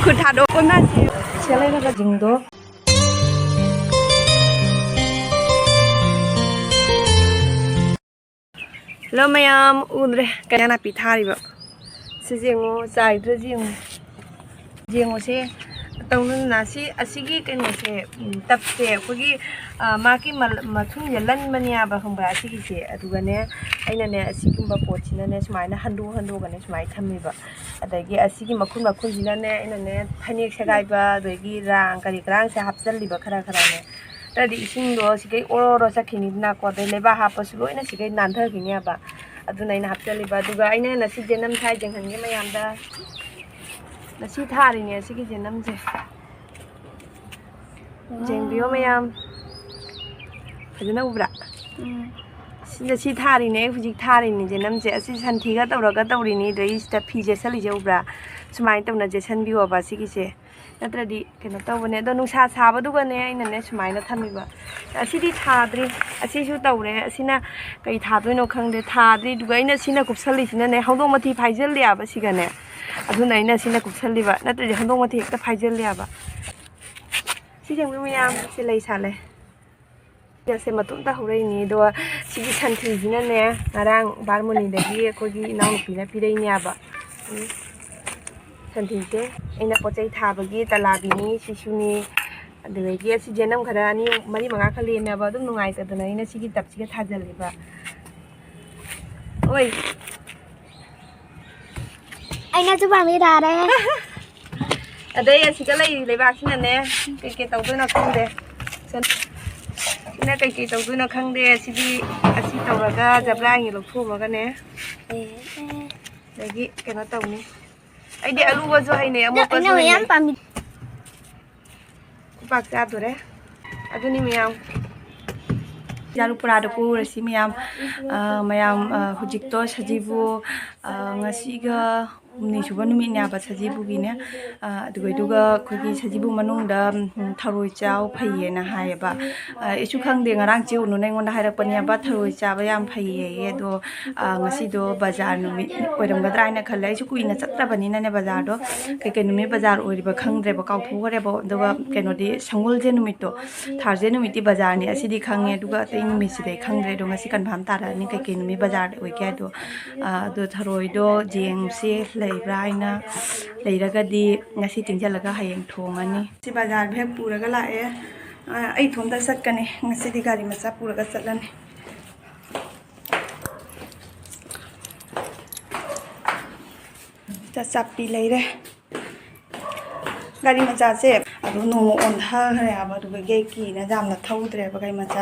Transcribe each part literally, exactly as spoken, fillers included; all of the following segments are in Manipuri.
ꯈꯨꯠ ꯊꯥꯗꯣꯛꯑꯣ ꯅꯥꯁꯤ꯫ ꯁꯦ ꯂꯩꯔꯒ ꯖꯤꯡꯗꯣ꯫ ꯍꯜꯂꯣ ꯃꯌꯥꯝ, ꯎꯗ꯭ꯔꯦ ꯀꯌꯥ ꯅꯥꯄꯤ ꯊꯥꯔꯤꯕ꯫ ꯁꯤ ꯌꯦꯡꯉꯣ, ꯆꯥꯏꯗ꯭ꯔꯁꯤ ꯌꯦꯡꯉꯣ꯫ ꯌꯦꯡꯉꯣꯁꯦ, ꯇꯧꯅꯨꯅ ꯁꯤ, ꯑꯁꯤꯒꯤ ꯀꯩꯅꯣꯁꯦ, ꯎꯝ, ꯇꯞꯁꯦ ꯑꯩꯈꯣꯏꯒꯤ, ꯑ, ꯃꯥꯒꯤ ꯃꯊꯨꯝꯁꯦ ꯂꯟꯕꯅꯦꯕ, ꯈꯪꯕ꯭ꯔꯥ? ꯑꯁꯤꯒꯤꯁꯦ꯫ ꯑꯗꯨꯒꯅꯦ, ꯑꯩꯅꯅꯦ ꯑꯁꯤꯒꯨꯝꯕ ꯄꯣꯠꯁꯤꯅꯅꯦ ꯁꯨꯃꯥꯏꯅ ꯍꯟꯗꯣꯛ ꯍꯟꯗꯣꯛꯑꯒꯅꯦ ꯁꯨꯃꯥꯏꯅ ꯊꯝꯃꯦꯕ꯫ ꯑꯗꯒꯤ ꯑꯁꯤꯒꯤ ꯃꯈꯨꯟ ꯃꯈꯨꯟꯁꯤꯅꯅꯦ ꯑꯩꯅꯅꯦ ꯐꯅꯦꯛ ꯁꯦꯒꯥꯏꯕ ꯑꯗꯒꯤ ꯔꯥꯡ ꯀꯔꯤ ꯀꯔꯥꯡꯁꯦ ꯍꯥꯞꯆꯜꯂꯤꯕ ꯈꯔ ꯈꯔꯅꯦ꯫ ꯅꯠꯇ꯭ꯔꯗꯤ ꯏꯁꯤꯡꯗꯣ ꯁꯤꯈꯩ ꯑꯣꯔꯣ ꯑꯣꯔꯣ ꯆꯠꯈꯤꯅꯤꯗꯅꯀꯣ, ꯑꯗꯩ ꯂꯩꯕꯥꯛ ꯍꯥꯞꯄꯁꯨ ꯂꯣꯏꯅ ꯁꯤꯈꯩ ꯅꯥꯟꯊꯈꯤꯅꯦꯕ꯫ ꯑꯗꯨꯅ ꯑꯩꯅ ꯍꯥꯞꯆꯜꯂꯤꯕ꯫ ꯑꯗꯨꯒ ꯑꯩꯅ ꯉꯁꯤ ꯖꯦꯅꯝ ꯊꯥꯏ ꯌꯦꯡꯍꯟꯒꯦ ꯃꯌꯥꯝꯗ꯫ ꯉꯁꯤ ꯊꯥꯔꯤꯅꯦ ꯑꯁꯤꯒꯤ ꯖꯦꯅꯝꯁꯦ꯫ ꯌꯦꯡꯕꯤꯌꯣ ꯃꯌꯥꯝ꯫ ꯐꯖꯅ ꯎꯕ꯭ꯔꯥ? ꯎꯝ꯫ ꯁꯤꯗ ꯁꯤ ꯊꯥꯔꯤꯅꯦ, ꯑꯩ ꯍꯧꯖꯤꯛ ꯊꯥꯔꯤꯅꯦ ꯖꯦꯅꯝꯁꯦ꯫ ꯑꯁꯤ ꯁꯟꯊꯤꯒ ꯇꯧꯔꯒ ꯇꯧꯔꯤꯅꯤ꯫ ꯑꯗꯩ ꯁꯤꯗ ꯐꯤ ꯖꯦꯠꯁꯜꯂꯤꯁꯦ ꯎꯕ꯭ꯔꯥ? ꯁꯨꯃꯥꯏꯅ ꯇꯧꯅ ꯖꯦꯠꯁꯟꯕꯤꯌꯣꯕ ꯁꯤꯒꯤꯁꯦ꯫ ꯅꯠꯇ꯭ꯔꯗꯤ ꯀꯩꯅꯣ ꯇꯧꯕꯅꯦ꯫ ꯑꯗꯣ ꯅꯨꯡꯁꯥ ꯁꯥꯕꯗꯨꯒꯅꯦ ꯑꯩꯅꯅꯦ ꯁꯨꯃꯥꯏꯅ ꯊꯝꯃꯤꯕ꯫ ꯑꯁꯤꯗꯤ ꯊꯥꯗ꯭ꯔꯤ꯫ ꯑꯁꯤꯁꯨ ꯇꯧꯔꯦ꯫ ꯑꯁꯤꯅ ꯀꯩ ꯊꯥꯗꯣꯏꯅꯣ ꯈꯪꯗꯦ꯫ ꯊꯥꯗ꯭ꯔꯤ꯫ ꯑꯗꯨꯒ ꯑꯩꯅ ꯁꯤꯅ ꯀꯨꯞꯁꯜꯂꯤꯁꯤꯅꯅꯦ ꯍꯧꯗꯣꯡ ꯃꯊꯤ ꯐꯥꯏꯖꯜꯂꯦꯕ ꯁꯤꯒꯅꯦ꯫ ꯑꯗꯨꯅ ꯑꯩꯅ ꯁꯤꯅ ꯀꯨꯞꯁꯜꯂꯤꯕ꯫ ꯅꯠꯇ꯭ꯔꯗꯤ ꯍꯧꯗꯣꯡ ꯃꯊꯤ ꯍꯦꯛꯇ ꯐꯥꯏꯖꯜꯂꯦꯕ꯫ ꯁꯤ ꯌꯦꯡꯕꯤꯌꯨ ꯃꯌꯥꯝ꯫ ꯁꯤ ꯂꯩ ꯁꯥꯠꯂꯦ꯫ ꯁꯦ ꯃꯇꯣꯝꯇ ꯍꯧꯔꯛꯏꯅꯤ꯫ ꯑꯗꯣ ꯁꯤꯒꯤ ꯁꯟꯊꯤꯁꯤꯅꯅꯦ ꯉꯔꯥꯡ ꯕꯥꯔꯃꯣꯅꯤꯗꯒꯤ ꯑꯩꯈꯣꯏꯒꯤ ꯏꯅꯥꯎꯅꯨꯄꯤꯅ ꯄꯤꯔꯛꯏꯅꯦꯕ꯫ ꯎꯝ꯫ ꯁꯟꯊꯤꯁꯦ ꯑꯩꯅ ꯄꯣꯠ ꯆꯩ ꯊꯥꯕꯒꯤ ꯇꯂꯥꯕꯤꯅꯤ, ꯁꯤꯁꯨꯅꯤ, ꯑꯗꯨꯗꯒꯤ ꯑꯁꯤ ꯖꯦꯅꯝ ꯈꯔ ꯑꯅꯤ ꯃꯔꯤ ꯃꯉꯥ ꯈꯔ ꯂꯦꯝꯃꯦꯕ꯫ ꯑꯗꯨꯝ ꯅꯨꯡꯉꯥꯏꯇꯗꯅ ꯑꯩꯅ ꯁꯤꯒꯤ ꯇꯞꯁꯤꯒ ꯊꯥꯖꯜꯂꯤꯕ꯫ ꯑꯣꯏ꯫ ꯑꯩꯅꯁꯨ ꯄꯥꯝꯃꯤ ꯊꯥꯔꯦ꯫ ꯑꯗꯩ ꯑꯁꯤꯗ ꯂꯩꯔꯤ ꯂꯩꯕꯥꯛꯁꯤꯅꯅꯦ ꯀꯩꯀꯩ ꯇꯧꯗꯣꯏꯅꯣ ꯈꯪꯗꯦ꯫ ꯁꯤꯅ ꯀꯩꯀꯩ ꯇꯧꯗꯣꯏꯅꯣ ꯈꯪꯗꯦ꯫ ꯑꯁꯤꯗꯤ ꯑꯁꯤ ꯇꯧꯔꯒ ꯖꯕ꯭ꯔꯥ ꯑꯅꯤ ꯂꯧꯊꯣꯛꯑꯝꯃꯒꯅꯦ꯫ ꯑꯗꯒꯤ ꯀꯩꯅꯣ ꯇꯧꯅꯤ꯫ ꯑꯩꯗꯤ ꯑꯂꯨꯒꯁꯨ ꯍꯩꯅꯩ, ꯑꯃꯣꯠꯄꯁꯨ ꯑꯩꯅ ꯃꯌꯥꯝ ꯍꯩꯅꯩ꯫ ꯄꯥꯝꯃꯤ꯫ ꯈꯨꯄꯥꯛ ꯆꯥꯗꯣꯔꯦ꯫ ꯑꯗꯨꯅꯤ ꯃꯌꯥꯝ꯫ ꯖꯥꯂꯨꯄꯨꯔꯥꯗ ꯀꯣꯏꯔꯨꯔꯁꯤ ꯃꯌꯥꯝ꯫ ꯑ, ꯃꯌꯥꯝ, ꯑ, ꯍꯧꯖꯤꯛꯇꯣ ꯁꯖꯤꯕꯨ, ꯑ, ꯉꯁꯤꯒ ꯍꯨꯝꯅꯤ ꯁꯨꯕ ꯅꯨꯃꯤꯠꯅꯦꯕ ꯁꯖꯤꯕꯨꯒꯤꯅꯦ꯫ ꯑ, ꯑꯗꯨꯒ, ꯑꯗꯨꯒ ꯑꯩꯈꯣꯏꯒꯤ ꯁꯖꯤꯕꯨ ꯃꯅꯨꯡꯗ, ꯎꯝ, ꯊꯔꯣꯏ ꯆꯥꯎ ꯐꯩꯌꯦꯅ ꯍꯥꯏꯌꯦꯕ꯫ ꯑ, ꯑꯩꯁꯨ ꯈꯪꯗꯦ, ꯉꯔꯥꯡ ꯆꯦ ꯎꯅꯨꯅ ꯑꯩꯉꯣꯟꯗ ꯍꯥꯏꯔꯛꯄꯅꯦꯕ, ꯊꯔꯣꯏ ꯆꯥꯕ ꯌꯥꯝ ꯐꯩꯌꯦꯌꯦ꯫ ꯑꯗꯣ, ꯑ, ꯉꯁꯤꯗꯣ ꯕꯖꯥꯔ ꯅꯨꯃꯤꯠ ꯑꯣꯏꯔꯝꯒꯗ꯭ꯔꯥ ꯍꯥꯏꯅ ꯈꯜꯂꯦ꯫ ꯑꯩꯁꯨ ꯀꯨꯏꯅ ꯆꯠꯇ꯭ꯔꯕꯅꯤꯅꯅꯦ ꯕꯖꯥꯔꯗꯣ, ꯀꯩꯀꯩ ꯅꯨꯃꯤꯠ ꯕꯖꯥꯔ ꯑꯣꯏꯔꯤꯕ ꯈꯪꯗ꯭ꯔꯦꯕ, ꯀꯥꯎꯊꯣꯛꯈ꯭ꯔꯦꯕ꯫ ꯑꯗꯨꯒ ꯀꯩꯅꯣꯗꯤ, ꯁꯪꯒꯣꯜꯁꯦ ꯅꯨꯃꯤꯠꯇꯣ, ꯊꯥꯔꯁꯗꯦ ꯅꯨꯃꯤꯠꯇꯤ ꯕꯖꯥꯔꯅꯤ, ꯑꯁꯤꯗꯤ ꯈꯪꯉꯦ꯫ ꯑꯗꯨꯒ ꯑꯇꯩ ꯅꯨꯃꯤꯠꯁꯤꯗꯤ ꯑꯩ ꯈꯪꯗ꯭ꯔꯦ꯫ ꯑꯗꯣ ꯉꯁꯤ ꯀꯟꯐꯥꯔꯝ ꯇꯥꯔꯛꯑꯅꯤ ꯀꯩꯀꯩ ꯅꯨꯃꯤꯠ ꯕꯖꯥꯔ ꯑꯣꯏꯒꯦ ꯍꯥꯏꯗꯣ꯫ ꯑ, ꯑꯗꯣ ꯊꯔꯣꯏꯗꯣ ꯌꯦꯡꯁꯤ ꯂꯩꯕ꯭ꯔꯥ ꯍꯥꯏꯅ, ꯂꯩꯔꯒꯗꯤ ꯉꯁꯤ ꯇꯤꯡꯁꯤꯜꯂꯒ ꯍꯌꯦꯡ ꯊꯣꯡꯉꯅꯤ꯫ ꯁꯤ ꯕꯖꯥꯔ ꯕꯦꯒ ꯄꯨꯔꯒ ꯂꯥꯛꯑꯦ꯫ ꯑ, ꯑꯩ ꯏꯊꯣꯝꯇ ꯆꯠꯀꯅꯤ ꯉꯁꯤꯗꯤ, ꯒꯥꯔꯤ ꯃꯆꯥ ꯄꯨꯔꯒ ꯆꯠꯂꯅꯤ꯫ ꯆꯥꯛ ꯆꯥꯛꯄꯤ ꯂꯩꯔꯦ꯫ ꯒꯥꯔꯤ ꯃꯆꯥꯁꯦ ꯑꯗꯨ ꯅꯣꯡꯃ ꯑꯣꯟꯊꯈ꯭ꯔꯦ ꯍꯥꯏꯕ, ꯑꯗꯨꯗꯒꯤ ꯑꯩ ꯀꯤꯅ ꯌꯥꯝꯅ ꯊꯧꯗ꯭ꯔꯦꯕ ꯒꯥꯔꯤ ꯃꯆꯥ꯫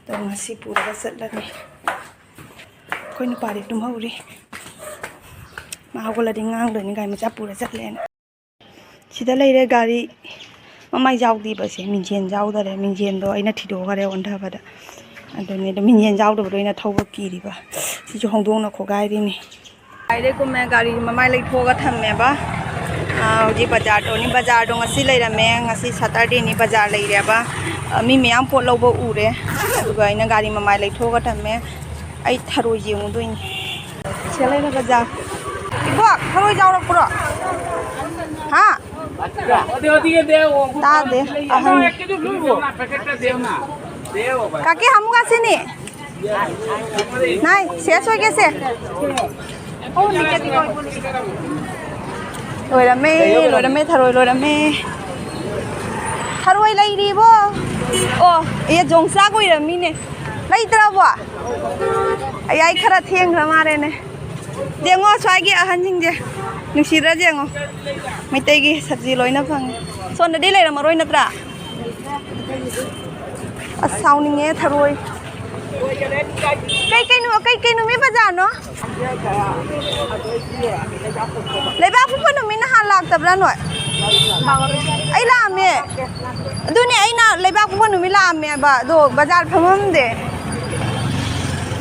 ꯑꯗꯣ ꯉꯁꯤ ꯄꯨꯔꯒ ꯆꯠꯂꯅꯤ꯫ ꯑꯩꯈꯣꯏ ꯅꯨꯄꯥꯗꯤ ꯇꯨꯝꯍꯧꯔꯤ, ꯃꯥ ꯍꯧꯒꯠꯂꯗꯤ ꯉꯥꯡꯗꯣꯏꯅꯤ ꯒꯥꯔꯤ ꯃꯆꯥ ꯄꯨꯔ ꯆꯠꯂꯦꯅ꯫ ꯁꯤꯗ ꯂꯩꯔꯦ ꯒꯥꯔꯤ꯫ ꯃꯃꯥꯏ ꯌꯥꯎꯗꯦꯕ ꯁꯦ, ꯃꯤꯡꯖꯦꯜ ꯌꯥꯎꯗꯔꯦ꯫ ꯃꯤꯡꯖꯦꯜꯗꯣ ꯑꯩꯅ ꯊꯤꯗꯣꯛꯈꯔꯦ ꯑꯣꯟꯊꯕꯗ꯫ ꯑꯗꯨꯅꯦ, ꯑꯗꯣ ꯃꯤꯡꯖꯦꯜ ꯌꯥꯎꯗꯕꯗꯣ ꯑꯩꯅ ꯊꯧꯕ ꯀꯤꯔꯤꯕ꯫ ꯁꯤꯁꯨ ꯍꯣꯡꯗꯣꯛꯅ ꯈꯣꯒꯥꯏꯔꯤꯅꯤ꯫ ꯂꯩꯔꯦ ꯀꯨꯝꯃꯦ, ꯒꯥꯔꯤ ꯃꯃꯥꯏ ꯂꯩꯊꯣꯛꯑꯒ ꯊꯝꯃꯦꯕ꯫ ꯑꯥ, ꯍꯧꯖꯤꯛ ꯕꯖꯥꯔꯗꯣꯅꯤ꯫ ꯕꯖꯥꯔꯗꯣ ꯉꯁꯤ ꯂꯩꯔꯝꯃꯦ, ꯉꯁꯤ ꯁꯇꯔꯗꯦꯅꯤ, ꯕꯖꯥꯔ ꯂꯩꯔꯦꯕ꯫ ꯑꯥ, ꯃꯤ ꯃꯌꯥꯝ ꯄꯣꯠ ꯂꯧꯕ ꯎꯔꯦ, ꯑꯗꯨꯒ ꯑꯩꯅ ꯒꯥꯔꯤ ꯃꯃꯥꯏ ꯂꯩꯊꯣꯛꯑꯒ ꯊꯝꯃꯦ꯫ ꯑꯩ ꯊꯔꯣꯏ ꯌꯦꯡꯉꯨꯗꯣꯏꯅꯤ꯫ ꯁꯤꯗ ꯂꯩꯔꯦ ꯕꯖꯥꯔ꯫ ꯏꯕꯣꯛ, ꯊꯔꯣꯏ ꯌꯥꯎꯔꯛꯄ꯭ꯔꯣ? ꯍꯥ? ꯇꯥꯗꯦ, ꯑꯍꯟ꯫ ꯀꯥꯀꯤ, ꯍꯥꯃꯨꯒ ꯁꯤꯅꯤ꯫ ꯅꯥꯏ, ꯁꯦꯁ ꯑꯣꯏꯒꯦꯁꯦ꯫ ꯂꯣꯏꯔꯝꯃꯦ, ꯂꯣꯏꯔꯝꯃꯦ, ꯊꯔꯣꯏ ꯂꯣꯏꯔꯝꯃꯦ꯫ ꯊꯔꯣꯏ ꯂꯩꯔꯤꯕꯣ? ꯑꯣ, ꯑꯦ, ꯌꯣꯡꯆꯥꯛ ꯑꯣꯏꯔꯝꯃꯤꯅꯦ꯫ ꯂꯩꯇ꯭ꯔꯕꯣ? ꯑꯩ, ꯑꯩ ꯈꯔ ꯊꯦꯡꯈ꯭ꯔ ꯃꯥꯜꯂꯦꯅꯦ꯫ ꯌꯦꯡꯉꯣ, ꯁ꯭ꯋꯥꯏꯒꯤ ꯑꯍꯟꯁꯤꯡꯁꯦ ꯅꯨꯡꯁꯤꯗ꯭ꯔꯥ ꯌꯦꯡꯉꯣ꯫ ꯃꯩꯇꯩꯒꯤ ꯁꯕꯖꯤ ꯂꯣꯏꯅ ꯐꯪꯉꯦ꯫ ꯁꯣꯝꯗꯗꯤ ꯂꯩꯔꯝꯃꯔꯣꯏ ꯅꯠꯇ꯭ꯔꯥ? ꯑꯁ, ꯁꯥꯎꯅꯤꯡꯉꯦ ꯊꯔꯣꯏ꯫ ꯀꯩ ꯀꯩꯅꯣ, ꯀꯩ ꯀꯩ ꯅꯨꯃꯤꯠ ꯕꯖꯥꯔꯅꯣ? ꯂꯩꯕꯥꯛꯄꯣꯛꯄ ꯅꯨꯃꯤꯠ ꯅꯍꯥꯟ ꯂꯥꯛꯇꯕ꯭ꯔꯥ ꯅꯣꯏ? ꯑꯩ ꯂꯥꯛꯑꯝꯃꯦ꯫ ꯑꯗꯨꯅꯦ, ꯑꯩꯅ ꯂꯩꯕꯥꯛꯄꯣꯛꯄ ꯅꯨꯃꯤꯠ ꯂꯥꯛꯑꯝꯃꯦꯕ, ꯑꯗꯣ ꯕꯖꯥꯔ ꯐꯝꯃꯝꯗꯦ꯫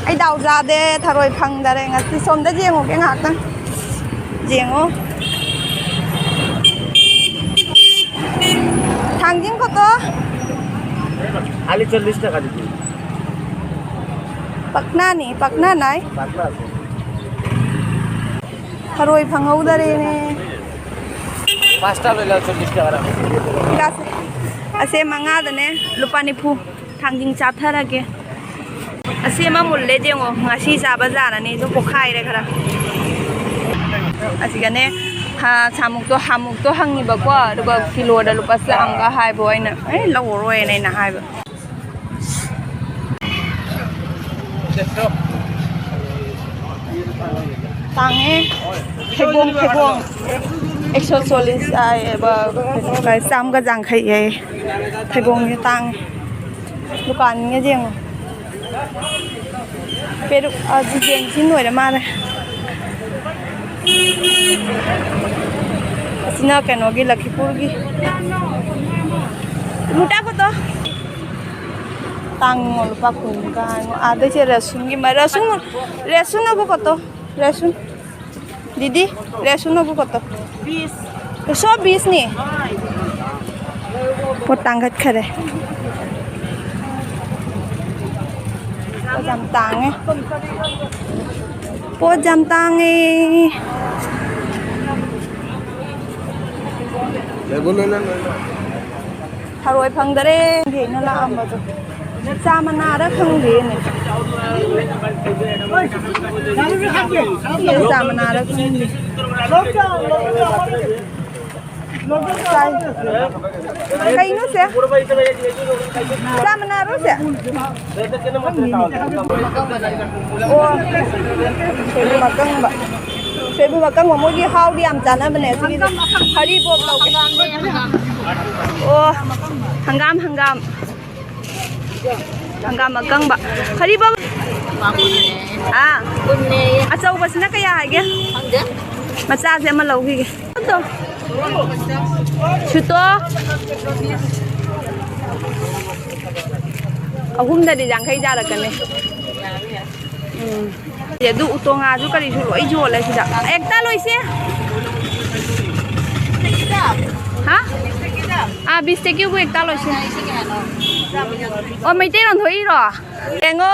ꯑꯩ ꯗꯥꯎ ꯌꯥꯗꯦ, ꯊꯔꯣꯏ ꯐꯪꯗꯔꯦ ꯉꯁꯤ꯫ ꯁꯣꯝꯗ ꯌꯦꯡꯉꯨꯒꯦ ꯉꯥꯏꯍꯥꯛꯇꯪ꯫ ꯌꯦꯡꯉꯣ꯫ ꯊꯥꯡꯖꯤꯡ ꯈꯛꯇꯣ꯫ খালি চল্লিশ টাকা দিবি। ꯄꯥꯛꯅꯥꯅꯤ, ꯄꯥꯛꯅꯥ ꯅꯥꯏ꯫ ꯄꯥꯛꯅꯥ আছে। ꯊꯔꯣꯏ ꯐꯪꯍꯧꯗꯔꯦꯅꯦ꯫ পাঁচটা লইলে চল্লিশ টাকা রাখো। ꯀꯥꯁꯦ꯫ ꯑꯁꯦ ꯃꯉꯥꯗꯅꯦ ꯂꯨꯄꯥ ꯅꯤꯐꯨ꯫ ꯊꯥꯡꯖꯤꯡ ꯆꯥꯊꯔꯒꯦ꯫ ꯑꯁꯤ ꯑꯃ ꯃꯨꯜꯂꯦ ꯌꯦꯡꯉꯣ, ꯉꯁꯤ ꯆꯥꯕ ꯌꯥꯔꯅꯤ꯫ ꯑꯗꯨ ꯄꯣꯛꯈꯥꯏꯔꯦ ꯈꯔ꯫ ꯑꯁꯤꯒꯅꯦ, ꯍꯥ, ꯁꯥꯃꯨꯛꯇꯣ, ꯍꯥꯃꯨꯛꯇꯣ ꯍꯪꯉꯤꯕꯀꯣ, ꯑꯗꯨꯒ ꯀꯤꯂꯣꯗ ꯂꯨꯄꯥ ꯆꯥꯝꯃꯒ ꯍꯥꯏꯕ ꯑꯩꯅ, "ꯑꯩ ꯂꯧꯔꯔꯣꯏꯅ" ꯑꯩꯅ ꯍꯥꯏꯕ꯫ ꯇꯥꯡꯉꯦ꯫ ꯊꯩꯕꯣꯡ, ꯊꯩꯕꯣꯡ꯫ ꯑꯦꯛꯁꯣ ꯆꯣꯂꯤꯁ ꯍꯥꯏꯌꯦꯕ꯫ ꯀꯩꯅꯣ, ꯆꯥꯝꯃꯒ ꯌꯥꯡꯈꯩ ꯍꯥꯏꯌꯦ꯫ ꯊꯩꯕꯣꯡꯁꯦ ꯇꯥꯡꯉꯦ꯫ ꯗꯨꯀꯥꯟꯒ ꯌꯦꯡꯉꯣ꯫ ꯄꯦꯔꯨꯛ, ꯑ, ꯖꯤꯖꯦꯟꯁꯤ ꯂꯣꯏꯔ ꯃꯥꯜꯂꯦ꯫ ꯑꯁꯤꯅ ꯀꯩꯅꯣꯒꯤ, ꯂꯈꯤꯄꯨꯔꯒꯤ꯫ ꯃꯨꯇꯥ ꯐꯣꯇꯣ꯫ ꯇꯥꯡꯉꯣ, ꯂꯨꯄꯥ ꯀꯨꯟꯒ ꯍꯥꯏꯉꯣ꯫ ꯑꯥꯗꯩꯁꯦ ꯔꯁꯨꯟꯒꯤ ꯃ-, ꯔꯁꯨꯟ, ꯔꯁꯨꯟ ꯑꯕꯨ ꯀꯠꯇꯣ꯫ ꯔꯁꯨꯟ꯫ ꯗꯤꯗꯤ, ꯔꯁꯨꯟ ꯑꯕꯨ ꯀꯠꯇꯣ꯫ ꯕꯤꯁ꯫ ꯁꯣ ꯕꯤꯁꯅꯤ꯫ ꯄꯣꯠ ꯇꯥꯡꯈꯠꯈꯔꯦ꯫ ꯄꯣꯠ ꯌꯥꯝ ꯇꯥꯡꯉꯦ꯫ ꯄꯣꯠ ꯌꯥꯝ ꯇꯥꯡꯉꯦ꯫ ꯊꯔꯣꯏ ꯐꯪꯗꯔꯦ꯫ ꯑꯩꯅ ꯂꯥꯛꯑꯝꯕꯗꯣ ꯆꯥ ꯃꯅꯥꯔ ꯈꯪꯗꯦꯅꯦ꯫ ꯁꯤꯁꯦ ꯆꯥ ꯃꯅꯥꯔ ꯈꯪꯗꯦ꯫ ꯆꯥꯏ꯫ ꯀꯩꯅꯣ ꯁꯦ? ꯆꯥ ꯃꯅꯥꯔꯣ ꯁꯦ? ꯑꯣ, ꯁꯣꯏꯕꯨꯝ ꯑꯀꯪꯕ꯫ ꯁꯣꯏꯕꯨꯝ ꯑꯀꯪꯕ ꯃꯣꯏꯒꯤ ꯍꯥꯎꯗꯤ ꯌꯥꯝ ꯆꯥꯅꯕꯅꯦ꯫ ꯁꯤꯒꯤꯗꯤ ꯍꯔꯤꯕꯣꯞ ꯂꯧꯒꯦ꯫ ꯑꯣ, ꯍꯪꯒꯥꯝ, ꯍꯪꯒꯥꯝ꯫ ꯍꯪꯒꯥꯝ ꯑꯀꯪꯕ꯫ ꯍꯔꯤꯕꯣꯞ꯫ ꯑꯥ꯫ ꯑꯆꯧꯕꯁꯤꯅ ꯀꯌꯥ ꯍꯥꯏꯒꯦ? ꯃꯆꯥꯁꯦ ꯑꯃ ꯂꯧꯈꯤꯒꯦ꯫ ꯁꯨꯇꯣ꯫ ꯑꯍꯨꯝꯗꯗꯤ ꯌꯥꯡꯈꯩ ꯇꯥꯔꯛꯀꯅꯤ꯫ ꯎꯝ꯫ ꯑꯗꯨ ꯎꯇꯣꯡꯉꯥꯁꯨ ꯀꯔꯤꯁꯨ ꯂꯣꯏ ꯌꯣꯜꯂꯦ ꯁꯤꯗ꯫ ꯑꯦꯛꯇ ꯂꯣꯏꯁꯦ꯫ ꯍꯥ? ꯑꯥ, ꯕꯤꯁ ꯇꯀꯤꯕꯨ ꯑꯦꯛꯇ ꯂꯣꯏꯁꯦ꯫ ꯑꯣ, ꯃꯩꯇꯩꯂꯣꯟ ꯊꯣꯛꯏꯔꯣ? ꯌꯦꯡꯉꯣ,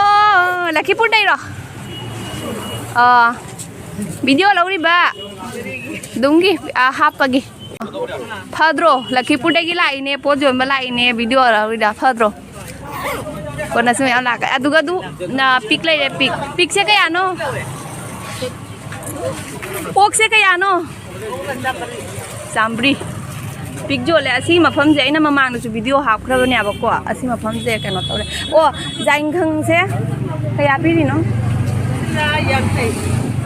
ꯂꯈꯤꯄꯨꯔꯗꯩꯔꯣ? ꯑꯥ, ꯚꯤꯗꯤꯑꯣ ꯂꯧꯔꯤꯕ꯫ ꯑꯗꯨꯝꯒꯤ, ꯑꯥ, ꯍꯥꯞꯄꯒꯤ꯫ ꯐꯗ꯭ꯔꯣ? ꯂꯈꯤꯄꯨꯔꯗꯒꯤ ꯂꯥꯛꯏꯅꯦ, ꯄꯣꯠ ꯌꯣꯟꯕ ꯂꯥꯛꯏꯅꯦ, ꯚꯤꯗꯤꯑꯣ ꯂꯧꯔꯤꯗ꯫ ꯐꯗ꯭ꯔꯣ? ꯀꯣꯟꯅꯁꯨ ꯃꯌꯥꯝ ꯂꯥꯛꯀꯦ꯫ ꯑꯗꯨꯒ ꯑꯗꯨ, ꯅ, ꯄꯤꯛ ꯂꯩꯔꯦ, ꯄꯤꯛ꯫ ꯄꯤꯛꯁꯦ ꯀꯌꯥꯅꯣ? ꯑꯣꯛꯁꯦ ꯀꯌꯥꯅꯣ? ꯆꯥꯝꯃꯔꯤ꯫ ꯄꯤꯛ ꯌꯣꯜꯂꯦ꯫ ꯑꯁꯤꯒꯤ ꯃꯐꯝꯁꯦ ꯑꯩꯅ ꯃꯃꯥꯡꯗꯁꯨ ꯚꯤꯗꯤꯑꯣ ꯍꯥꯞꯈ꯭ꯔꯕꯅꯦꯕꯀꯣ꯫ ꯑꯁꯤ ꯃꯐꯝꯁꯦ ꯀꯩꯅꯣ ꯇꯧꯔꯦ꯫ ꯑꯣ, ꯖꯥꯏꯟꯈꯪꯁꯦ ꯀꯌꯥ ꯄꯤꯔꯤꯅꯣ?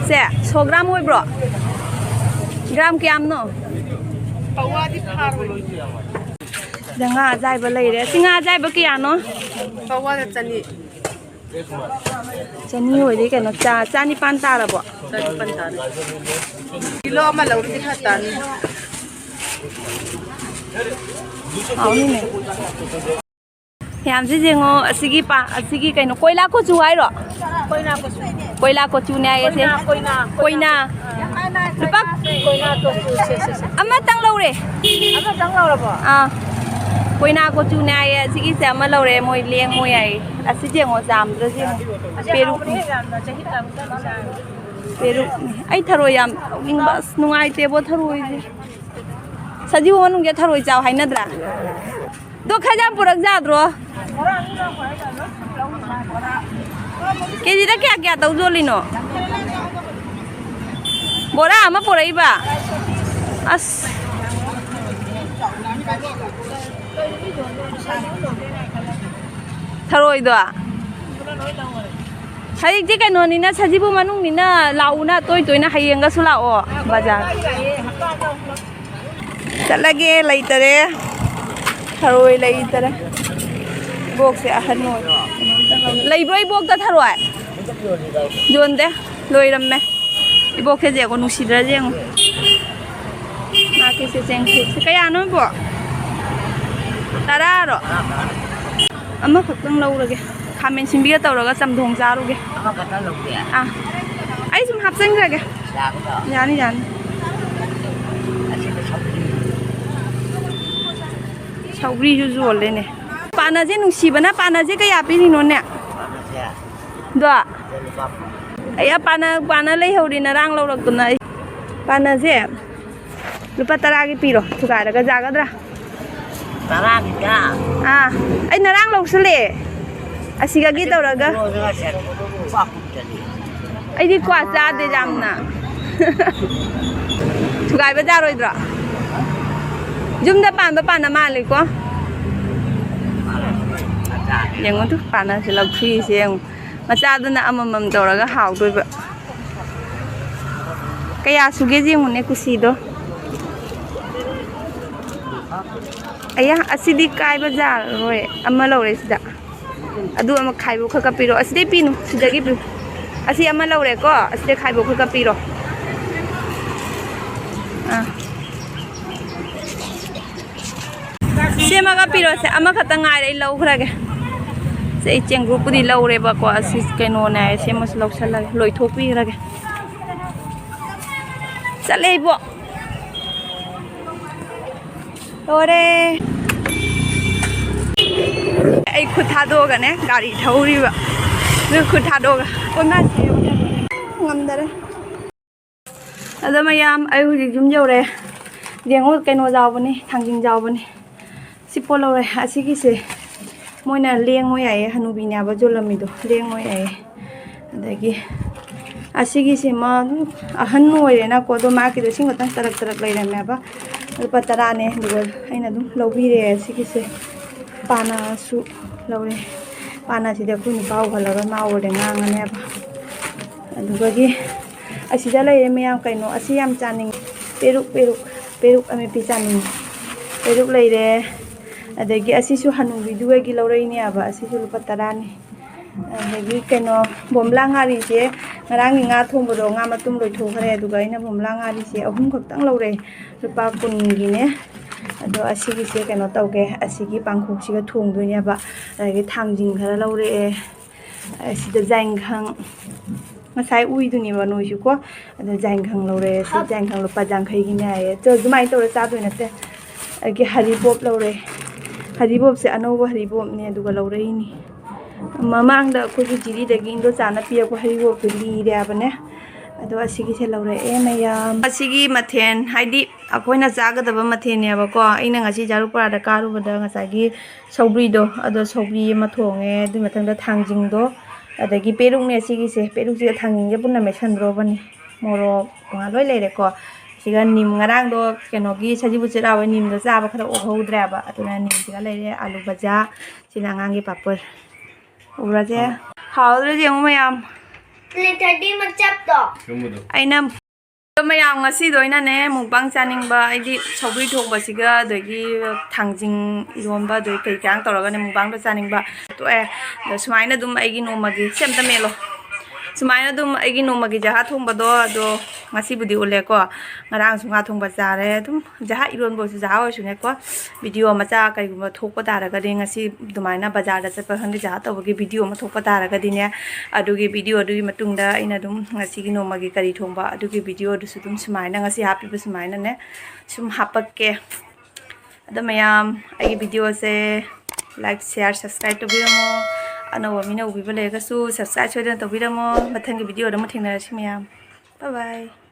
ꯁꯦ, ꯁꯣ ꯒ꯭ꯔꯥꯝ ꯑꯣꯏꯕ꯭ꯔꯣ? ꯒ꯭ꯔꯥꯝ ꯀꯌꯥꯝꯅꯣ? ꯄꯋꯥꯗꯤ ꯐꯥꯔꯣꯏ꯫ ꯁꯤꯗ ꯉꯥ ꯑꯖꯥꯏꯕ ꯂꯩꯔꯦ꯫ ꯁꯤ ꯉꯥ ꯑꯖꯥꯏꯕ ꯀꯌꯥꯅꯣ? ꯄꯋꯥꯗ ꯆꯅꯤ꯫ ꯆꯅꯤ ꯑꯣꯏꯗꯤ ꯀꯩꯅꯣ, ꯆꯥ-, ꯆꯥꯅꯤꯄꯥꯟ ꯇꯥꯔꯕꯣ? ꯆꯥꯅꯤꯄꯥꯟ ꯇꯥꯔꯦ꯫ ꯀꯤꯂꯣ ꯑꯃ ꯂꯧꯔꯗꯤ ꯈꯔ ꯇꯥꯅꯤ꯫ ꯍꯥꯎꯅꯤꯅꯦ꯫ ꯃꯌꯥꯝꯁꯤ ꯌꯦꯡꯉꯣ, ꯑꯁꯤꯒꯤ ꯄꯥ-, ꯑꯁꯤꯒꯤ ꯀꯩꯅꯣ, ꯀꯣꯏꯂꯥ ꯀꯣꯆꯨ ꯍꯥꯏꯔꯣ? ꯀꯣꯏꯂꯥ ꯀꯣꯆꯨ꯫ ꯀꯣꯏꯂꯥ ꯀꯣꯆꯨꯅꯦ ꯍꯥꯏꯌꯦ ꯁꯦ꯫ ꯀꯣꯏꯂꯥ, ꯀꯣꯏꯂꯥ꯫ ꯀꯣꯏꯂꯥ꯫ ꯂꯨꯄꯥ ꯀꯣꯏꯂꯥ ꯀꯣꯆꯨ, ꯁꯦ, ꯁꯦ, ꯁꯦ꯫ ꯑꯃꯇꯪ ꯂꯧꯔꯦ꯫ ꯑꯃꯇꯪ ꯂꯧꯔꯕꯣ? ꯑꯥ꯫ ꯀꯣꯏꯂꯥ ꯀꯣꯆꯨꯅꯦ ꯍꯥꯏꯌꯦ, ꯑꯁꯤꯒꯤꯁꯦ ꯑꯃ ꯂꯧꯔꯦ, ꯃꯣꯏ ꯂꯦꯡꯉꯣ ꯌꯥꯏꯌꯦ꯫ ꯑꯁꯤ ꯌꯦꯡꯉꯣ, ꯖꯥꯝꯗꯨꯗ ꯌꯦꯡꯉꯣ꯫ ꯑꯁꯤ ꯄꯦꯔꯨꯛꯅꯦ꯫ ꯍꯥꯎꯕꯅꯦ ꯌꯥꯝꯅ, ꯆꯍꯤ ꯇꯔꯥꯃꯨꯛꯇꯪ ꯆꯥꯔꯦ꯫ ꯄꯦꯔꯨꯛꯅꯦ꯫ ꯑꯩ ꯊꯔꯣꯏ ꯌꯥꯝ ꯆꯥꯅꯤꯡꯕ꯫ ꯑꯁ, ꯅꯨꯡꯉꯥꯏꯇꯦꯕꯣ ꯊꯔꯣꯏꯁꯦ꯫ ꯁꯖꯤꯕꯨ ꯃꯅꯨꯡꯁꯦ ꯊꯔꯣꯏ ꯆꯥꯎ ꯍꯥꯏꯅꯗ꯭ꯔꯥ? ꯑꯗꯣ ꯈꯔ ꯌꯥꯝ ꯄꯨꯔꯛ ꯌꯥꯗ꯭ꯔꯣ? ꯀꯦꯖꯤꯗ ꯀꯌꯥ ꯀꯌꯥ ꯇꯧ ꯌꯣꯜꯂꯤꯅꯣ? ꯕꯣꯔꯥ ꯑꯃ ꯄꯨꯔꯛꯏꯕ? ꯑꯁ꯫ ꯊꯔꯣꯏꯗꯣ? ꯍꯧꯖꯤꯛꯇꯤ ꯀꯩꯅꯣꯅꯤꯅ, ꯁꯖꯤꯕꯨ ꯃꯅꯨꯡꯅꯤꯅ ꯂꯥꯛꯎꯅ, ꯇꯣꯏ ꯇꯣꯏꯅ ꯍꯌꯦꯡꯒꯁꯨ ꯂꯥꯛꯑꯣ ꯕꯖꯥꯔ꯫ ꯆꯠꯂꯒꯦ, ꯂꯩꯇꯔꯦ꯫ ꯊꯔꯣꯏ ꯂꯩꯇꯔꯦ꯫ ꯏꯕꯣꯛꯁꯦ ꯑꯍꯟ ꯑꯣꯏ꯫ ꯂꯩꯕ꯭ꯔꯣ ꯏꯕꯣꯛꯇ ꯊꯔꯣꯏ? ꯌꯣꯟꯗꯦ꯫ ꯂꯣꯏꯔꯝꯃꯦ꯫ ꯏꯕꯣꯛꯁꯦ ꯌꯦꯡꯉꯣ, ꯅꯨꯡꯁꯤꯗ꯭ꯔꯥ ꯌꯦꯡꯉꯣ꯫ ꯃꯥ ꯀꯩꯁꯦ ꯆꯦꯡ ꯐꯨꯠꯁꯦ ꯀꯌꯥꯅꯣ ꯏꯕꯣꯛ? ꯇꯔꯥꯔꯣ? ꯑꯃꯈꯛꯇꯪ ꯂꯧꯔꯒꯦ꯫ ꯈꯥꯃꯦꯟ ꯁꯤꯟꯕꯤꯒ ꯇꯧꯔꯒ ꯆꯝꯊꯣꯡ ꯆꯥꯔꯨꯒꯦ꯫ ꯑꯃꯈꯛꯇ ꯂꯧꯒꯦ꯫ ꯑꯥ, ꯑꯩ ꯁꯨꯝ ꯍꯥꯞꯆꯤꯟꯈ꯭ꯔꯒꯦ꯫ ꯌꯥꯒꯗ꯭ꯔꯣ? ꯌꯥꯅꯤ, ꯌꯥꯅꯤ꯫ ꯑꯁꯤꯗ ꯁꯧꯒ꯭ꯔꯤ꯫ ꯁꯧꯒ꯭ꯔꯤꯁꯨ ꯌꯣꯜꯂꯦꯅꯦ꯫ ꯄꯥꯅꯁꯦ ꯅꯨꯡꯁꯤꯕꯅ ꯄꯥꯅꯁꯦ ꯀꯌꯥ ꯄꯤꯔꯤꯅꯣꯅꯦ? ꯄꯥꯅꯁꯦ꯫ ꯗꯣ? ꯂꯨꯄꯥ꯫ ꯑꯩ ꯄꯥꯅ, ꯄꯥꯅ ꯂꯩꯍꯧꯔꯤ ꯅꯔꯥꯡ ꯂꯧꯔꯛꯇꯅ ꯑꯩ꯫ ꯄꯥꯅꯁꯦ ꯂꯨꯄꯥ ꯇꯔꯥꯒꯤ ꯄꯤꯔꯣ, ꯊꯨꯒꯥꯏꯔꯒ ꯌꯥꯒꯗ꯭ꯔꯥ? ꯇꯔꯥꯒꯤꯗ? ꯑꯥ, ꯑꯩ ꯅꯔꯥꯡ ꯂꯧꯁꯜꯂꯦ꯫ ꯑꯁꯤꯒꯒꯤ ꯇꯧꯔꯒ꯫ ꯂꯨꯄꯥ ꯀꯨꯟ ꯆꯠꯂꯤ꯫ ꯑꯩꯗꯤ ꯀ꯭ꯋꯥ ꯆꯥꯗꯦ ꯌꯥꯝꯅ꯫ ꯊꯨꯒꯥꯏꯕ ꯌꯥꯔꯣꯏꯗ꯭ꯔꯣ? ꯌꯨꯝꯗ ꯄꯥꯟꯕ ꯄꯥꯟꯅ ꯃꯥꯜꯂꯤꯀꯣ꯫ ꯌꯦꯡꯉꯨ ꯇꯨ, ꯄꯥꯟꯅꯁꯦ ꯂꯧꯊꯣꯛꯏꯁꯦ ꯌꯦꯡꯉꯨ꯫ ꯃꯆꯥꯗꯨꯅ ꯑꯃꯃꯝ ꯇꯧꯔꯒ ꯍꯥꯎꯗꯣꯏꯕ꯫ ꯀꯌꯥ ꯁꯨꯒꯦ ꯌꯦꯡꯉꯨꯅꯦ ꯀꯨꯁꯤꯗꯣ꯫ ꯑꯌꯥ, ꯑꯁꯤꯗꯤ ꯀꯥꯏꯕ ꯌꯥꯔꯔꯣꯏ꯫ ꯑꯃ ꯂꯧꯔꯦ ꯁꯤꯗ꯫ ꯑꯗꯨ ꯑꯃ ꯈꯥꯏꯕ ꯈꯔ ꯀꯛꯄꯤꯔꯣ꯫ ꯑꯁꯤꯗꯩ ꯄꯤꯅꯨ, ꯁꯤꯗꯒꯤ ꯄꯤꯌꯨ꯫ ꯑꯁꯤ ꯑꯃ ꯂꯧꯔꯦꯀꯣ, ꯑꯁꯤꯗꯩ ꯈꯥꯏꯕ ꯈꯔ ꯀꯛꯄꯤꯔꯣ꯫ ꯑꯥ꯫ ꯁꯦꯝꯃꯒ ꯄꯤꯔꯣꯁꯦ, ꯑꯃꯈꯛꯇ ꯉꯥꯏꯔꯦ, ꯑꯩ ꯂꯧꯈ꯭ꯔꯒꯦ꯫ ꯁꯦ, ꯑꯩ ꯆꯦꯡꯒ꯭ꯔꯨꯞꯄꯨꯗꯤ ꯂꯧꯔꯦꯕꯀꯣ, ꯑꯁꯤ ꯀꯩꯅꯣꯅꯦ ꯍꯥꯏꯌꯦ, ꯁꯦꯝꯃꯁꯨ ꯂꯧꯁꯜꯂꯒꯦ, ꯂꯣꯏꯊꯣꯛꯄꯤꯈ꯭ꯔꯒꯦ꯫ ꯆꯠꯂꯦ ꯏꯕꯣ꯫ ꯂꯣꯏꯔꯦ꯫ ꯑꯩ ꯈꯨꯠ ꯊꯥꯗꯣꯛꯑꯒꯅꯦ ꯒꯥꯔꯤ ꯊꯧꯔꯤꯕ꯫ ꯑꯗꯨ ꯈꯨꯠ ꯊꯥꯗꯣꯛꯑꯒ ꯀꯣꯏꯃꯥ ꯁꯦ ꯉꯝꯗꯔꯦ꯫ ꯑꯗꯣ ꯃꯌꯥꯝ, ꯑꯩ ꯍꯧꯖꯤꯛ ꯌꯨꯝ ꯌꯧꯔꯦ꯫ ꯌꯦꯡꯉꯣ, ꯀꯩꯅꯣ ꯌꯥꯎꯕꯅꯤ, ꯊꯥꯡꯖꯤꯡ ꯌꯥꯎꯕꯅꯤ꯫ ꯁꯤ ꯄꯣꯠ ꯂꯧꯔꯦ꯫ ꯑꯁꯤꯒꯤꯁꯦ ꯃꯣꯏꯅ ꯂꯦꯡꯉꯣ ꯌꯥꯏꯌꯦ, ꯍꯅꯨꯕꯤꯅꯦꯕ ꯌꯣꯜꯂꯝꯃꯤꯗꯣ, ꯂꯦꯡꯉꯣ ꯌꯥꯏꯌꯦ꯫ ꯑꯗꯒꯤ ꯑꯁꯤꯒꯤꯁꯤꯃ ꯑꯍꯟ ꯑꯣꯏꯔꯦꯅꯀꯣ, ꯑꯗꯣ ꯃꯥꯒꯤꯗꯣ ꯏꯁꯤꯡ ꯈꯛꯇꯪ ꯇꯔꯛ ꯇꯔꯛ ꯂꯩꯔꯝꯃꯦꯕ꯫ ꯂꯨꯄꯥ ꯇꯔꯥꯅꯦ, ꯑꯗꯨꯒ ꯑꯩꯅ ꯑꯗꯨꯝ ꯂꯧꯕꯤꯔꯦ꯫ ꯁꯤꯒꯤꯁꯦ ꯄꯥꯅꯁꯨ ꯂꯧꯔꯦ꯫ ꯄꯥꯅꯁꯤꯗꯤ ꯑꯩꯈꯣꯏ ꯅꯨꯄꯥ ꯎꯍꯜꯂꯔꯣꯏ, ꯃꯥ ꯎꯔꯗꯤ ꯉꯥꯡꯉꯅꯦꯕ꯫ ꯑꯗꯨꯗꯒꯤ ꯑꯁꯤꯗ ꯂꯩꯔꯦ ꯃꯌꯥꯝ, ꯀꯩꯅꯣ, ꯑꯁꯤ ꯌꯥꯝ ꯆꯥꯅꯤꯡꯉꯤ, ꯄꯦꯔꯨꯛ, ꯄꯦꯔꯨꯛ, ꯄꯦꯔꯨꯛ ꯑꯃꯦꯠꯄꯤ ꯆꯥꯅꯤꯡꯉꯤ꯫ ꯄꯦꯔꯨꯛ ꯂꯩꯔꯦ꯫ ꯑꯗꯒꯤ ꯑꯁꯤꯁꯨ ꯍꯅꯨꯕꯤꯗꯨꯒꯤ ꯂꯧꯔꯛꯏꯅꯦꯕ, ꯑꯁꯤꯁꯨ ꯂꯨꯄꯥ ꯇꯔꯥꯅꯤ꯫ ꯑꯗꯒꯤ ꯀꯩꯅꯣ, ꯕꯣꯝꯕ꯭ꯂꯥ ꯉꯥꯔꯤꯁꯦ, ꯉꯔꯥꯡꯒꯤ ꯉꯥ ꯊꯣꯡꯕꯗꯣ, ꯉꯥ ꯃꯇꯨꯝ ꯂꯣꯏꯊꯣꯛꯈ꯭ꯔꯦ, ꯑꯗꯨꯒ ꯑꯩꯅ ꯕꯣꯝꯕ꯭ꯂꯥ ꯉꯥꯔꯤꯁꯦ ꯑꯍꯨꯝ ꯈꯛꯇꯪ ꯂꯧꯔꯦ, ꯂꯨꯄꯥ ꯀꯨꯟꯒꯤꯅꯦ꯫ ꯑꯗꯣ ꯑꯁꯤꯒꯤꯁꯦ ꯀꯩꯅꯣ ꯇꯧꯒꯦ, ꯑꯁꯤꯒꯤ ꯄꯥꯡꯈꯣꯛꯁꯤꯒ ꯊꯣꯡꯗꯣꯏꯅꯦꯕ꯫ ꯑꯗꯒꯤ ꯊꯥꯡꯖꯤꯡ ꯈꯔ ꯂꯧꯔꯛꯑꯦ꯫ ꯑꯁꯤꯗ ꯖꯥꯏꯟꯈꯪ, ꯉꯁꯥꯏ ꯎꯏꯗꯨꯅꯦꯕ ꯅꯣꯏꯁꯨꯀꯣ꯫ ꯑꯗꯣ ꯖꯥꯏꯟꯈꯪ ꯂꯧꯔꯛꯑꯦ꯫ ꯁꯤ ꯖꯥꯏꯟꯈꯪ ꯂꯨꯄꯥ ꯌꯥꯡꯈꯩꯒꯤꯅꯦ ꯍꯥꯏꯌꯦ꯫ ꯑꯗꯣ ꯑꯗꯨꯃꯥꯏꯅ ꯇꯧꯔ ꯆꯥꯗꯣꯏ ꯅꯠꯇꯦ꯫ ꯑꯗꯒꯤ ꯍꯔꯤꯕꯣꯞ ꯂꯧꯔꯦ꯫ ꯍꯔꯤꯕꯣꯞꯁꯦ ꯑꯅꯧꯕ ꯍꯔꯤꯕꯣꯞꯅꯦ, ꯑꯗꯨꯒ ꯂꯧꯔꯛꯏꯅꯤ꯫ ꯃꯃꯥꯡꯗ ꯑꯩꯈꯣꯏꯒꯤ ꯖꯤꯔꯤꯗꯒꯤ ꯏꯟꯗꯣꯆꯥꯅ ꯄꯤꯔꯛꯄ ꯍꯔꯤꯕꯣꯞꯇꯨ ꯂꯤꯔꯦ ꯍꯥꯏꯕꯅꯦ꯫ ꯑꯗꯣ ꯑꯁꯤꯒꯤꯁꯦ ꯂꯧꯔꯛꯑꯦ ꯃꯌꯥꯝ꯫ ꯑꯁꯤꯒꯤ ꯃꯊꯦꯜ ꯍꯥꯏꯗꯤ ꯑꯩꯈꯣꯏꯅ ꯆꯥꯒꯗꯕ ꯃꯊꯦꯜꯅꯦꯕꯀꯣ꯫ ꯑꯩꯅ ꯉꯁꯤ ꯖꯥꯔꯨ ꯄꯔꯥꯗ ꯀꯥꯔꯨꯕꯗ ꯉꯁꯥꯏꯒꯤ ꯁꯧꯒ꯭ꯔꯤꯗꯣ, ꯑꯗꯣ ꯁꯧꯒ꯭ꯔꯤ ꯑꯃ ꯊꯣꯡꯉꯦ꯫ ꯑꯗꯨꯒꯤ ꯃꯊꯪꯗ ꯊꯥꯡꯖꯤꯡꯗꯣ, ꯑꯗꯒꯤ ꯄꯦꯔꯨꯛꯅꯦ ꯁꯤꯒꯤꯁꯦ꯫ ꯄꯦꯔꯨꯛꯁꯤꯒ ꯊꯥꯡꯖꯤꯡꯁꯦ ꯄꯨꯟꯅ ꯃꯦꯠꯁꯟꯗ꯭ꯔꯣꯕꯅꯤ꯫ ꯃꯣꯔꯣꯛ ꯉꯥ ꯂꯣꯏ ꯂꯩꯔꯦꯀꯣ꯫ ꯁꯤꯒ ꯅꯤꯝ, ꯉꯔꯥꯡꯗꯣ ꯀꯩꯅꯣꯒꯤ ꯁꯖꯤꯕꯨ ꯆꯩꯔꯥꯎꯕ ꯅꯤꯝꯗꯣ ꯆꯥꯕ ꯈꯔ ꯑꯣꯛꯍꯧꯗ꯭ꯔꯦꯕ, ꯑꯗꯨꯅ ꯅꯤꯝꯁꯤꯒ ꯂꯩꯔꯦ꯫ ꯑꯥꯂꯨ ꯕꯖꯥ, ꯁꯤꯅ ꯑꯉꯥꯡꯒꯤ ꯄꯥꯄꯔ꯫ ꯎꯔꯁꯦ꯫ ꯍꯥꯎꯗ꯭ꯔꯁꯦ ꯌꯦꯡꯉꯨ ꯃꯌꯥꯝ꯫ ꯄ꯭ꯂꯦꯠ ꯊꯥꯔꯇꯤ ꯃꯆꯞꯇꯣ꯫ ꯑꯩꯅ ꯑꯗꯣ ꯃꯌꯥꯝ, ꯉꯁꯤꯗꯣ ꯑꯩꯅꯅꯦ ꯃꯨꯛꯕꯥꯡ ꯆꯥꯅꯤꯡꯕ, ꯑꯩꯗꯤ ꯁꯧꯒ꯭ꯔꯤ ꯊꯣꯡꯕꯁꯤꯒ ꯑꯗꯒꯤ ꯊꯥꯡꯖꯤꯡ ꯏꯔꯣꯟꯕ ꯑꯗꯩ ꯀꯩ ꯀꯌꯥꯝ ꯇꯧꯔꯒꯅꯦ ꯃꯨꯛꯕꯥꯡꯗꯣ ꯆꯥꯅꯤꯡꯕ꯫ ꯇꯣꯛꯑꯦ꯫ ꯑꯗꯣ ꯁꯨꯃꯥꯏꯅ ꯑꯗꯨꯝ ꯑꯩꯒꯤ ꯅꯣꯡꯃꯒꯤ, ꯁꯤ ꯑꯝꯇ ꯃꯦꯠꯂꯣ꯫ ꯁꯨꯃꯥꯏꯅ ꯑꯗꯨꯝ ꯑꯩꯒꯤ ꯅꯣꯡꯃꯒꯤ ꯖꯍꯥ ꯊꯣꯡꯕꯗꯣ ꯑꯗꯣ ꯉꯁꯤꯕꯨꯗꯤ ꯎꯠꯂꯦꯀꯣ꯫ ꯉꯔꯥꯡꯁꯨ ꯉꯥ ꯊꯣꯡꯕ ꯆꯥꯔꯦ꯫ ꯑꯗꯨꯝ ꯖꯍꯥ ꯏꯔꯣꯟꯕ ꯑꯣꯏꯔꯁꯨ ꯖꯍꯥ ꯑꯣꯏꯔꯁꯨꯅꯦꯀꯣ꯫ ꯚꯤꯗꯤꯑꯣ ꯃꯆꯥ ꯀꯩꯒꯨꯝꯕ ꯊꯣꯛꯄ ꯇꯥꯔꯒꯗꯤ, ꯉꯁꯤ ꯑꯗꯨꯃꯥꯏꯅ ꯕꯖꯥꯔꯗ ꯆꯠꯄ ꯈꯪꯗꯦ, ꯖꯍꯥ ꯇꯧꯕꯒꯤ ꯚꯤꯗꯤꯑꯣ ꯑꯃ ꯊꯣꯛꯄ ꯇꯥꯔꯒꯗꯤꯅꯦ, ꯑꯗꯨꯒꯤ ꯚꯤꯗꯤꯑꯣꯗꯨꯒꯤ ꯃꯇꯨꯡꯗ ꯑꯩꯅ ꯑꯗꯨꯝ ꯉꯁꯤꯒꯤ ꯅꯣꯡꯃꯒꯤ ꯀꯔꯤ ꯊꯣꯡꯕ ꯑꯗꯨꯒꯤ ꯚꯤꯗꯤꯑꯣꯗꯨꯁꯨ ꯑꯗꯨꯝ ꯁꯨꯃꯥꯏꯅ, ꯉꯁꯤ ꯍꯥꯞꯄꯤꯕ ꯁꯨꯃꯥꯏꯅꯅꯦ ꯁꯨꯝ ꯍꯥꯞꯄꯛꯀꯦ꯫ ꯑꯗꯣ ꯃꯌꯥꯝ, ꯑꯩꯒꯤ ꯚꯤꯗꯤꯑꯣꯁꯦ like, share, subscribe ꯇꯧꯕꯤꯔꯝꯃꯣ꯫ ꯑꯅꯧꯕ ꯃꯤꯅ ꯎꯕꯤꯕ ꯂꯩꯔꯒꯁꯨ subscribe ꯁꯣꯏꯗꯅ ꯇꯧꯕꯤꯔꯝꯃꯣ꯫ ꯃꯊꯪꯒꯤ ꯚꯤꯗꯤꯑꯣꯗ ꯑꯃꯨꯛ ꯊꯦꯡꯅꯔꯁꯤ ꯃꯌꯥꯝ꯫ Bye bye꯫